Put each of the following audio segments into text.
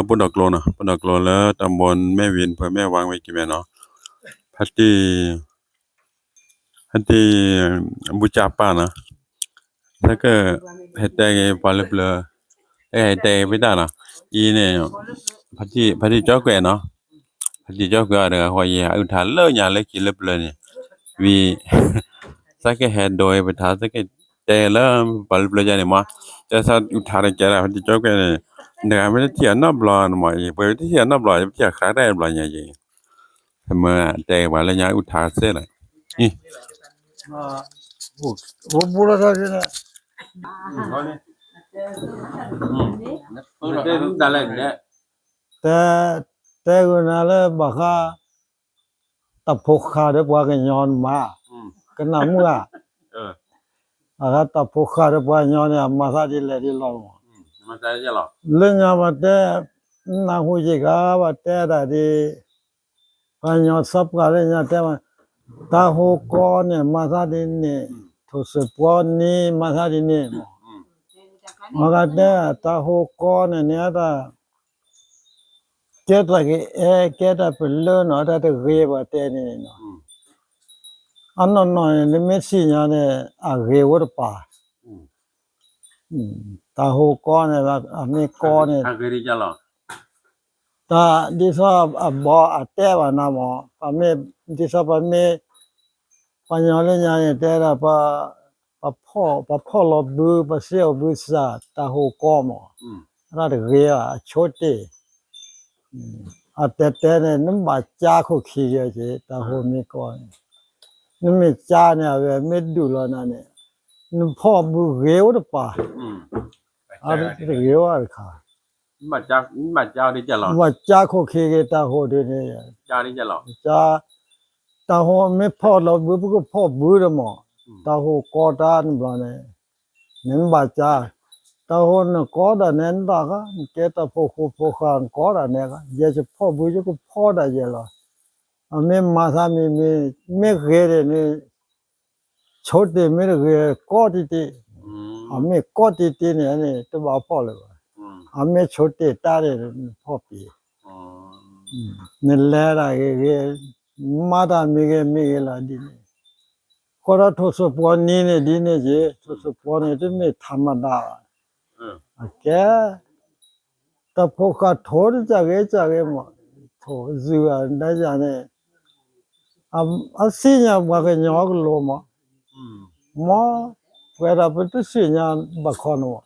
ပဒိၣ်ကျိနီၤ, ပဒိၣ်ကျိလၢတၢ်ဘိမဲၢ်ဝံၤ နဖၢမဲၢ်ဝါဝဲက့ၤမဲာ်နီၤ, ဖါတံၢ် ဖါတံၢ် ဘူကၠၢ်ပၢ်နီၤ, သက ဟဲတဲက့ၤပှၤလၢပျၢၤ, ဟဲတဲက့ၤပတၢ်နီၤ, အံၤန့ၣ် ဖါတံၢ် ဖါတံၢ်ကၠီကွဲးနီၤ, ဖါတံၢ်ကၠီကွဲးအီၤတဂၤဃီ ယအုၣ်ထါလၢညါလၢခံလၢပျၢၤန့ၣ်, ဝံၤ သကဟဲဒိပထါ သကတဲလၢပှၤလၢပျၢၤယါန့ၣ်မး, တဲသးအုၣ်ထါတကဲဒၣ် ဖါတံၢ်ကၠီကွဲးန့ၣ်, တဂၤမ့ၢ်တထံၣ်အနီတဘျီမး, ပှၤတထံၣ်အနီတဘျီ ပထံၣ်အဃါတဘျီညါယံၤ, မ့ၢ်တဲပှၤလၢညါအုၣ်ထါစဲလီၤ, အံၤ တဲဂုာ်နၤလၢဘၣ်ဃး တၢ်ဖိဃာ်ဒီးပှၤကညီမး, ကနၣ်မုၢ်ဧါ, အဃိတၢ်ဖိဃာ်ဒီးပှၤကညီန့ၣ် အမၤသးဒ်လဲၣ်ဒ်လဲၣ်လီၤ, လၢညါဘၣ်တဲ နၢ်ဟူယံၤဂၤဘၣ်တဲဒၣ်ဒ် ပှၤကညီသးပှၢ်လၢညါတဲဝဲ, တၢ်ဟူးကီန့ၣ် မၤသးဒ်န့ၣ်, ထိၣ်စ့ၢ်ပှီနံၤ မၤသးဒ်န့ၣ်, အဂၤတဲ တၢ်ဟူးကီန့ၣ်န့ၣ် တၢ် ကဲတၢ်ကအဲၣ် ကဲတၢ်ပလၢနီၤ တၢ်တဂ့ၤဘၣ်တဲန့ၣ်နီၤ, အနီၢ်နီၢ်န့ၣ် နမ့ၢ်သ့ၣ်ညါန့ၣ် အဂ့ၤအိၣ်တပၤ, တၢ်ဟူးကီန့ၣ် အမ့ၢ်ကီန့ၣ် တၢ်ဒ်သိးအဘီအတဲဘၣ်နၤမး, ပမ့ၢ် ဒ်သိးပမ့ၢ် ပှၤကညီလၢညါန့ၣ် တဲဒၣ် ပဖီၣ်လီၤဘု ပစ့အီၤဘုစၢ် တၢ်ဟူးကီမး, အတၢ်တဂ့ၤဘၣ် အဆိတ့ၢ်, အတဲတဲန့ၣ် နဘၣ်ကၠါခိၣ်ခံက့ၤက့ၤ တၢ်ဟူးမ့ၢ်ကီန့ၣ်, နမ့ၢ်ကၠါန့ၣ် အဝဲမ့ၢ်ဒုးလီၤနၤန့ၣ် နဖီၣ်ဘုဂ့ၤအိၣ်တပၤ, အတဂ့ၤအိၣ်တခါ ဘၣ်ကၠါခိၣ်ခံက့ၤတၢ်ဟူးဒုးန့ၣ်, တၢ်ဟူးမ့ၢ်ဖီၣ်လီၤဘု ပကဖီၣ်ဘုဒီးမး, တၢ်ဟူးကီတၢ်န့ၣ်ဘျီန့ၣ်, နဘၣ်ကၠါ, တၢ်ဟူးနကီဒၣ်နဲနတၢ်ဃါ, နကဲတၢ်ဖိဃိဖိဃာ်နကီဒၣ်နဲဃါ, ယဲယဖီၣ်ဘုယကဖီဒၣ်ယဲလီၤ, အမ့ၢ်မၤသးမံၤမံၤ, မ့ၢ်ဂ့ၤဒၣ်န့ၣ် ဆိတ့ၢ်မ့ၢ်တဂ့ၤ ကီတံၢ်တံၢ်, အမ့ၢ်ကီတံၢ်တံၢ်န့ၣ်န့ၣ် တဘၣ်ဖီၣ်လၢၤဘၣ်, အမ့ၢ်ဆိတ့ၢ်တၢ်န့ၣ် နဖီၣ်ပံၤ, နလဲၤတၢ်ဂ့ၤဂ့ၤ, မၤတၢ်မံၤဂ့ၤမံၤဂ့ၤလီၤဒ်န့ၣ်, ဃိဒီးထိၣ်စ့ၢ်ပှီနံၤန့ၣ်ဒ်န့ၣ်က့ၤ, ထိၣ်စ့ၢ်ပှီန့ၣ် တမ့ၢ်ထးမဒၣ်ဘၣ်, အကဲ တၢ်ဖိဃာ်ထိၣ်တကၢ်ဂ့ၤကၢ်ဂ့ၤမး, ထိၣ်စ့ၢ်အဒၣ်ယၤန့ၣ် အသ့ၣ်ညါပှၤကညီကလိၤမး, မ်ပှဲၤဒီးပတသ့ၣ်ညါဘၣ်ခီန့ၣ်မး,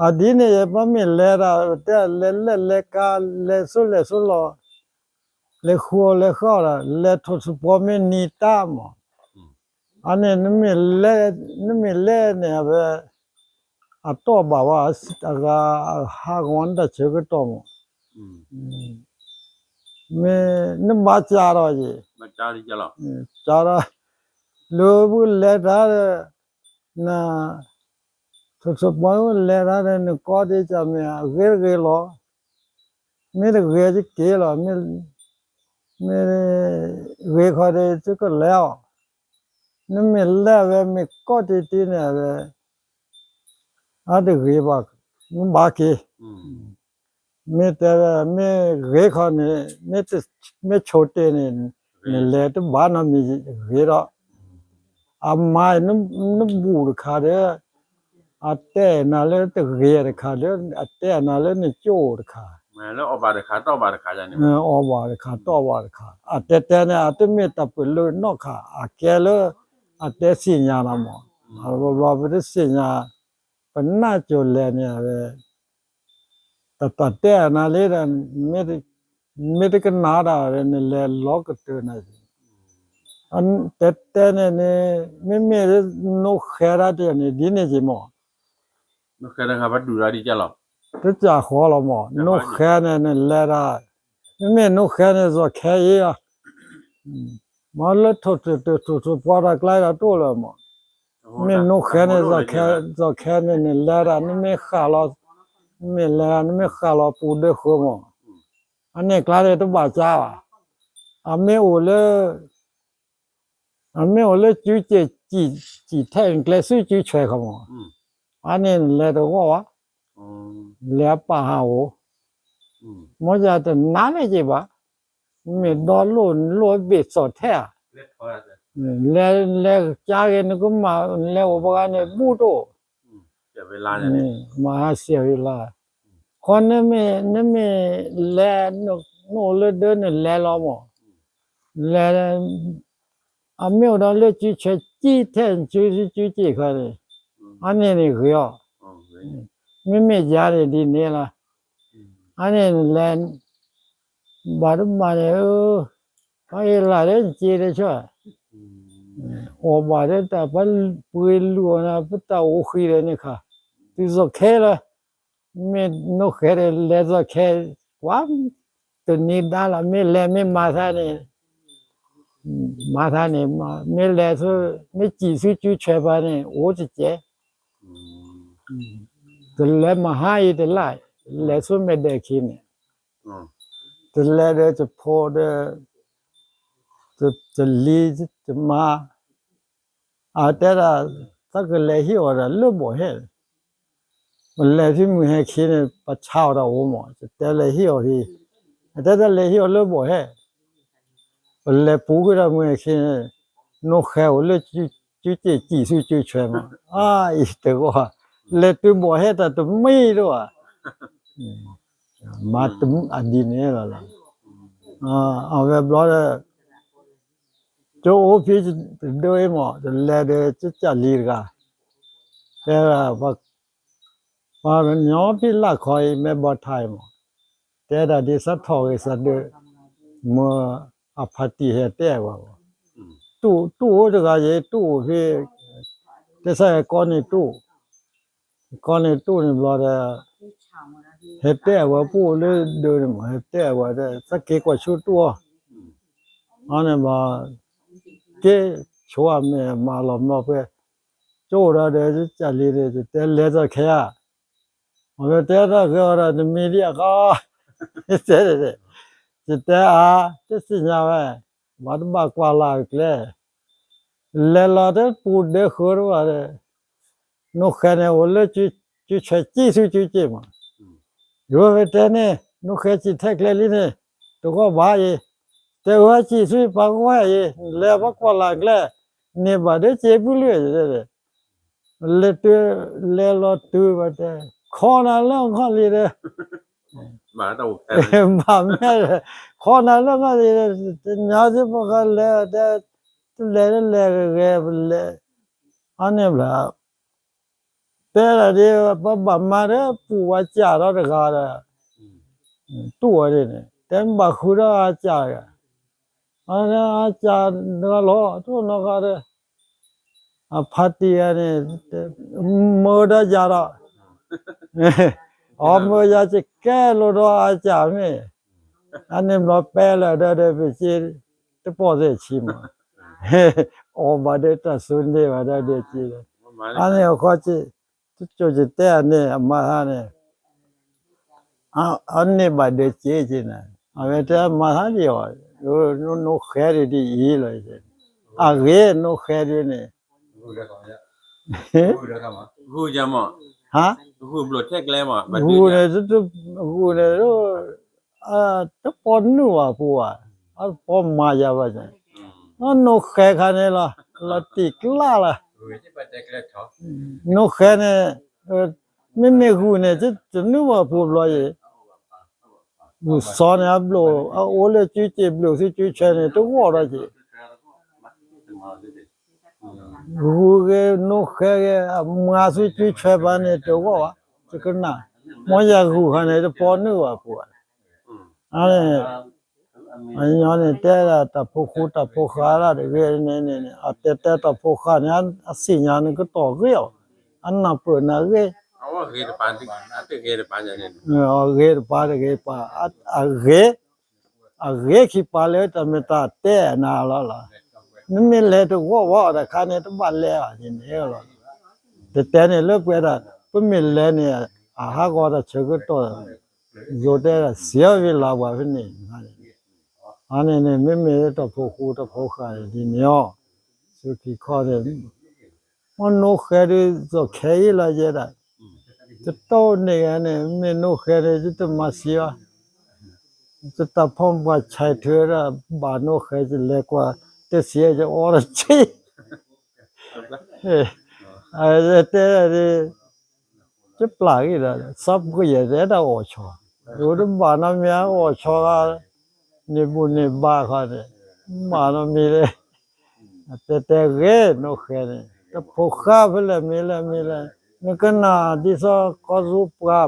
အဒ်န့ၣ်ယဲ ပမ့ၢ်လဲၤတၢ်တဲလဲၤလဲၤလဲၤကါ လဲၤစိလဲၤစိလီၤ, လဲၤဃူလဲၤဃီဒီး လဲၤထိၣ်စ့ၢ်ပှီမ့ၢ်နံၤတၢ်မး, အန့ၣ် နမ့ၢ်လဲၤန့ၣ် အဝဲ အတီၢ်ဘၣ်ဝဲ အဂၤဟးဂီၤနတၢ်ဆၢကတီၢ်မး, မ့ၢ်နဘၣ်ကၠါဒီးယဲ, ကၠါဒီး လၢပကလဲၤတၢ်ဒီး န ထိၣ်စ့ၢ်ပှီလဲၤတၢ်ဒီး နကီဒ်ကၢ်မ့ၢ်အဂ့ၤတဂ့ၤလီၤ, မ့ၢ်တဂ့ၤယက့ၤလီၤ, မ့ၢ်ဂ့ၤခီဒီး ယကလဲၤအီၤ, နမ့ၢ်လဲၤဝဲမ့ၢ်ကီတံၢ်တံၢ်န့ၣ်ဝဲ အတဂ့ၤဘၣ်, နဘၣ်က့ၤ, မ့ၢ်တဲဝဲ မ့ၢ်ဂ့ၤခီန့ၣ် မ့ၢ်ဆိတ့ၢ်န့ၣ် နလဲၤတဘၣ်နီတမံၤဂ့ၤဒီး, အမၤနဘူၣ်တခါဒီး အတဲနၤလၢတဂ့ၤတခါဒီး အတဲနၤလၢနကၠိၣ်တခါ, အီၣ်ဘၣ်တခါတီၣ်ဘၣ်တခါ, အတဲတဲန့ၣ် အတမ့ၢ်တၢ်ပလၢနီၢ်ခါ အကဲလၢ အတဲသ့ၣ်ညါလီၤမး, ဘျီဘျီပတသ့ၣ်ညါ ပနၢ်ကၠိၤလဲၤန့ၣ် တၢ်တဲနၤလၢဒီး မ့ၢ်တကနၣ်တၢ်ဒီး နလဲၤလီၤကတၢၢ်နၤ, တဲတဲန့ၣ်န့ၣ် မ့မ့ၢ်နိဃဲတၢ်တဂၤန့ၣ် ဒ်န့ၣ်က့ၤမး, တစၢ်ဃီလီၤမး, နိဃဲန့ၣ် နလဲၤတၢ်, မ့မ့ၢ်နိဃဲန့ၣ် စီၤခဲအံၤ, မ့ၢ်လၢထိၣ်စ့ၢ်တၢ်ထိၣ်စ့ၢ်ပှီတၢ်ကျါတၢ်တအိၣ်လၢၤမး, မ့ၢ်နိဃဲန့ၣ် စီၤခဲန့ၣ် နလဲၤတၢ် နမ့ၢ်ဃၣ်လီၤ, မ့ၢ်လဲၤ နမ့ၢ်ဃၣ်လီၤပူၤဒၢဃုမး, အန့ၣ်ကျါန့ၣ်တဘၣ်ကၠါဘၣ်, အမ့ၢ်အိၣ်လၢ အမ့ၢ်အိၣ်လၢစုစ့ၣ် စံၣ်ထဲၣ်ကျဲစုစုဆွဲၤခီမး, အန့ၣ်နလဲၤတဂီၢ်ဘၣ်, လဲၤအပာ်ဟးအိၣ်, မ်ယၤတနာ်လၢၤက့ၤဘၣ်, မ့ၢ်ဒီလိၣ်လိၣ်ဘ့ၣ်စီၣ်ထဲဧါ, လဲၤ လဲၤကါဂ့ၤ နကမၤလဲၤအိၣ်ပှၤဂၤန့ၣ် ဘူၣ်တအိၣ်, မၤဟးစံၣ်ဝံၤလီၤ, ခီနမ့ၢ် နမ့ၢ်လဲၤ နအိၣ်လၢဒၢးန့ၣ်လဲၤလီၤမး, လဲၤ အမ့ၢ်အိၣ်ဒီးလၢစုဆဲးကံထဲစုစုက့ၢ်ခီန့ၣ်, အန့ၣ်န့ၣ်ဂ့ၤအီၤ, မ့မ့ၢ်ယၤန့ၣ်ဒ်န့ၣ်လီၤ, အန့ၣ်လဲၤ ဘၣ်တဘၣ်န့ၣ်, အအ့ၣ်လၢ်လၢက့ၤတဆၢ, အိၣ်ဘၣ်ဒီးတၢ်ပှၤပှ့ၤလူၤအီၤန့ၣ် ပတၢ်အိၣ်ဃံးဒီးန့ၣ်ခါ, တုၤစီၣ်ခဲလၢာ်, မ့ၢ်နိၣ်ဃဲၤဒီးလဲၤစီၣ်ခဲ, ကွၢ် တနံၤဒါလီၤ မ့ၢ်လဲၤမ့ၢ်မၤသးန့ၣ်, မၤသးန့ၣ် မ့ၢ်လဲၤဆူ မ့ၢ်စံၣ်ဆူစုဆွဲၤပၤန့ၣ် အိၣ်တကဲ, တလဲၤမဟါအံၤတလၢ်, လဲၤဆူမဲာ်ဒဲးခံန့ၣ်, တလဲၤဒီးတဖိးဒီး တလံၤတမါ, အတဲဒၣ် သးကလဲၤဟံးအီၣ်ဒီးလၢဘီၣ်ဟဲ, ပလဲၤဖဲမုၢ်ဟဲခံန့ၣ် ပဆါအီၣ်တၢ်အိၣ်မး တတဲလဲၤဟံးအီၣ်ဖဲ, အတဲတၢ်လဲၤဟံးအီၣ်လၢဘီၣ်ဟဲ, ပလဲၤပူၤဃုာ်ဒီးမုၢ်ဟဲခံန့ၣ်, နိၣ်ဃဲၤအိၣ်လၢ စုစ့ၣ်စံၣ်ဆူစုဆွဲၤမး အါအံၤတဂီၢ်, လဲၤတုၤဘီၣ်ဟဲတၢ်တမံၤတအိၣ်ဧါ, မၤတမံၤအဒ်န့ၣ်လီၤလီၤ, အဝဲဘျီဒီး ကအိၣ်ဖဲတဒၢအံၤမး တလဲၤဒီးကစၢ်လံၤတဂၤ, တဲဒၣ် ပှၤကညီဖဲလၢ်ခီအံၤ မဲာ်ဘီထါအံၤမး, တဲဒၣ်ဒ်စးထီၣ်ဂ့ၤစးဒၢး, မ့ၢ်အဖါတံၢ်ဟဲတဲဝဲ, တူၢ်အိၣ်တဂၤယဲ တူၢ်အိၣ်ဖဲ, တဲဆၢကီန့ၣ်တူၢ်, ကီန့ၣ်တူၢ်န့ၣ်ဘျီဒီး ဟဲတဲဝဲပူၣ်လၢဒၢးန့ၣ်မး ဟဲတဲဝဲဒီး သးက့ၤကွၢ်ဆူတူၢ်အီၤ, အန့ၣ်ဘၣ်, က့ၤဆိအမ့ၢ်မၤလီၤမၢ်ပှဲၤ, ကၠိဒီးဒီး ကၢ်လံၤဒီး ယတဲလဲၤတၢ်ခဲဧါ, အဝဲတဲတၢ်ဂ့ၤအီၤဒီး နမံၤဒ်အဂီၢ်, တဲ, ယတဲအါ, တသ့ၣ်ညါဝဲ, ဘၣ်တဘၣ်ကွၢ်လၢ်အကျဲ လဲၤလီၤတပူၤဒၢဃၢတဘၣ်ဒီး, နိၣ်ဃဲၤန့ၣ်အိၣ်လၢ စုဆွဲၤစံၣ်ဆူစုစ့ၣ်မး, ယဝဲတဲန့ၣ် နိၣ်ဃဲၤစံၣ်ထဲကျဲလံန့ၣ်, တဂီၢ်ဘၣ်အံၤ, တဲဝဲစံၣ်ဆူပှၤကဝဲၢ်အံၤ လဲၤပှၤကွၢ်လၢ်ကျဲ, န့ၢ်ဘၣ်ဒၢစ့ပူၤလံ, လဲၤတုၤ, လဲၤလီၤတုၤဘၣ်တဲ, ခီနၤလၢခီလံဒီး ဘၣ်မ့ၢ်, ခီနၤလၢခီလံဒီး တညီစ့ပှၤဃီလဲၤတဲ, တလဲၤတလဲၤဂ့ၤဂ့ၤလဲၤ, အန့ၣ်ဘျီ တဲဒၣ်ဒ် ပဘၣ်မၤဒီးပူၤဝဲစၢ်ဒီးတဂၤဒီး, တူၢ်ဝဲဒ်န့ၣ် တဲဘၣ်ဃုာ်ဒီးအစၢ်တဂၤ, အစၢ်တဂၤလီၤ တအိၣ်နီတဂၤဒီး, အဖါတံၢ်ဂၤန့ၣ် မၢဒီးယၤဒီး, အီၣ်မၢယၤစကဲလိာ်ဒီးအစၢ်မ့ၢ်, အန့ၣ်ဘျီပဲလၢာ်ဒီးဒီးပစ့ တပီၢ်သ့ၣ်ဆံးမး, အီၣ်ဘၣ်ဒီးတၢ်စူၤန့ၢ်ဘၣ်ဒီးဒ်စ့, အန့ၣ်အခီ တကၠိၣ်ကတဲန့ၣ် အမၤသးန့ၣ်, အန့ၢ်ဘၣ်ဒၢးစ့က့န့ၣ် အဝဲတဲမၤသးဒ်အီၤ, နိၣ်ဃဲၤဒုးဒ်အံၤလီၤ, အဂ့ၤ နိၣ်ဃဲၤဒုးန့ၣ်, ဟါ, ဂုာ်န့ၣ်, ဂုာ်န့ၣ် တပီၢ်နုာ်ဘၣ်ပူၤဘၣ်, အပီၢ်မၤယၤဘၣ်န့ၣ်, အနိၣ်ဃဲၤခါန့ၣ်လီၤ လီၤတံၢ်ကျါလီၤ, နိၣ်ဃဲၤန့ၣ်, မ့မ့ၢ်ဂုာ်န့ၣ် တနုာ်ဘၣ်ပူၤဘျီယံၤ, ဂုာ်စီၤန့ၣ် အဘျိၣ် အအိၣ်လၢစုစ့ၣ်ဘျိၣ်ဆူစုဆွဲၤန့ၣ် တဂီၢ်ဒီးက့ၤ, ဂုာ်ဂ့ၤ နိၣ်ဃဲၤဂ့ၤ အမၤဆူစုဆွဲၤပၤန့ၣ် တဂီၢ်ဘၣ်, ယကနၣ်, မ်ယဂုာ်ခါန့ၣ် တပီၢ်နုာ်ဘၣ်ပူၤဘၣ်, အန့ၣ် အညီန့ၣ်တဲဒၣ်တၢ်ဖိဃူတၢ်ဖိဃာ်ဒၣ်တဂ့ၤန့ၣ်န့ၣ် အတဲတဲတၢ်ဖိဃာ်န့ၣ် အသ့ၣ်ညါန့ၣ်ကတီၢ်ဂ့ၤအီၤ, အနၢ်ပၢၢ်နၢ်ဂ့ၤ, အဂ့ၤတပၤတဂ့ၤပၤ, အဂ့ၤ, အဂ့ၤခံပၤလၢတၢ်မ့ၢ်တၢ်တဲနၤလီၤလီၤ, နမ့ၢ်လဲၤတဂီၢ်ဘၣ်အီၤတခါန့ၣ် တဘၣ်လဲၤအီၤန့ၣ်လီၤ, တတဲန့ၣ်လၢပှဲၤဒၣ် ပမ့ၢ်လဲၤန့ၣ် အဟးဂီၤတၢ်ဆၢကတီၢ် ယိၤတဲဒၣ်စံးအီၤဝံၤလၢပှၤဖဲန့ၣ်, အန့ၣ်န့ၣ် မ့မ့ၢ်တၢ်ဖိဃူတၢ်ဖိဃာ်ဒ်န့ၣ်အီၤ, ဆူခံခီန့ၣ်, မ့ၢ်နိၣ်ဃဲၤဒုး စီၣ်ခဲအံၤလီၤယဲဒၣ်, တတိၢ်န့ၣ်ဂၤန့ၣ် မ့ၢ်နိၣ်ဃဲန့ၣ် ယတမၤစံးဘၣ်, ယတၢ်ဖီၣ်ပှၤဆဲးထုးဝဲဒၣ် ဘၣ်နိၣ်ဃဲ ယလဲၤကွၢ် တစံး ယအီတဆံ တဲ, ယပျၢ်ဂ့ၤဒီး စီၤပှ့ၤယဲ တအဲၣ်ဒိးအီၣ်ဆီ, ယတဘၣ်နီတမံၤအီၣ်ဆီဂၤ, န့ၢ်ဘူၣ်န့ၢ်ဘါဃီန့ၣ်, ဘၣ်နီတမံၤလၢ တဲတဲဂ့ၤ နိၣ်ဃဲန့ၣ် တဖိဃၢ်ဖဲလဲၣ်မ့ၢ်လဲၣ်မ့ၢ်လဲၣ်, နကနၣ်ဒ်သိးကီၢ်သူပှၤ